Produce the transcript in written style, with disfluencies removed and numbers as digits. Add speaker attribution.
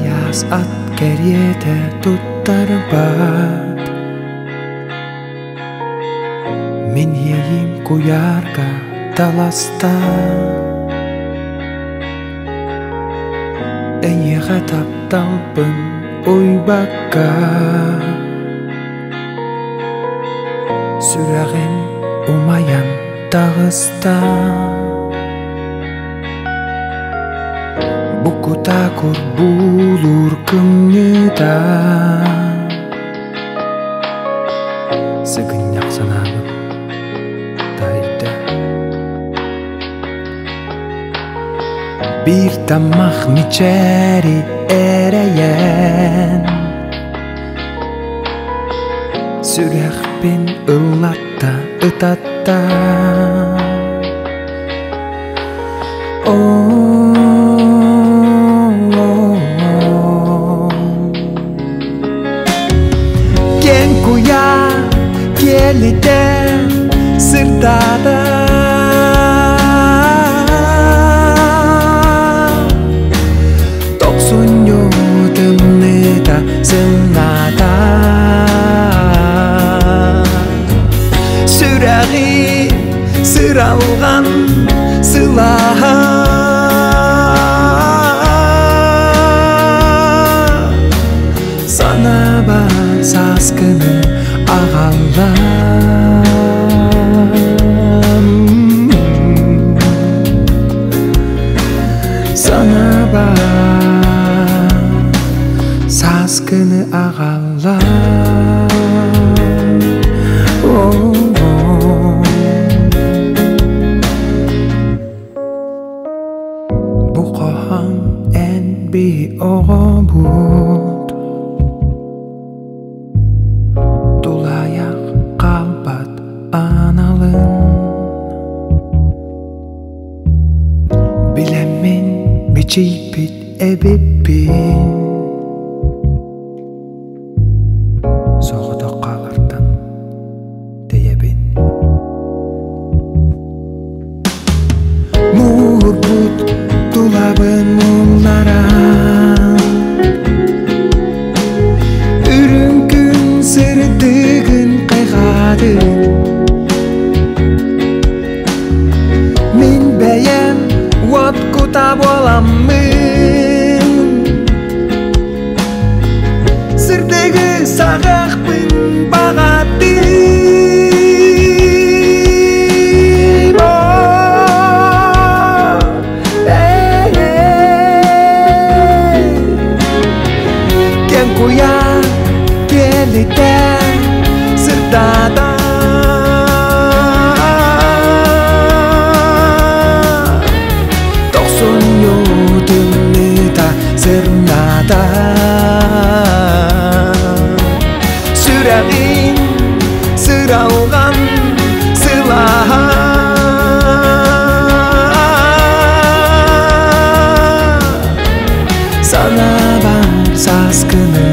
Speaker 1: Айаас ат кэриэтэ туттарбат Мин иэйиим куйаарга таласта Эйиэхэ тапталбын уйбакка Сүрэҕим умайан таҕыста Бу кутаа курбуулуур кымньыыта Сыгынньах санаабыт тайда Биир таммах мичээри эрэйэн Сүрэхпин ыллатта ытатта Киэҥ куйаар киэлитэ сырдаата Тохсунньу тымныыта сымнаата Сүрэҕи сыралҕан сылааһа Санаабар сааскыны аҕалла Санаабар сааскыны аҕалла Бу хоһоон эн биһи оҕобут Тулаайах хаалбат аналын Билэммин бичийбит эбиппин Соҕотох хаалартан тэйэбин Муурбут тулабын мулларан Үрүҥ күн сырдыгын хайҕаатын Мин бэйэм уот кута буоламмын Сырдыгы саҕахпын баҕатым Кэм куйаар киэлитэ сырдаата Тохсунньу тымныыта сырнаата Сүрэҕин сыралҕан сылааһа Санаабар сааскыны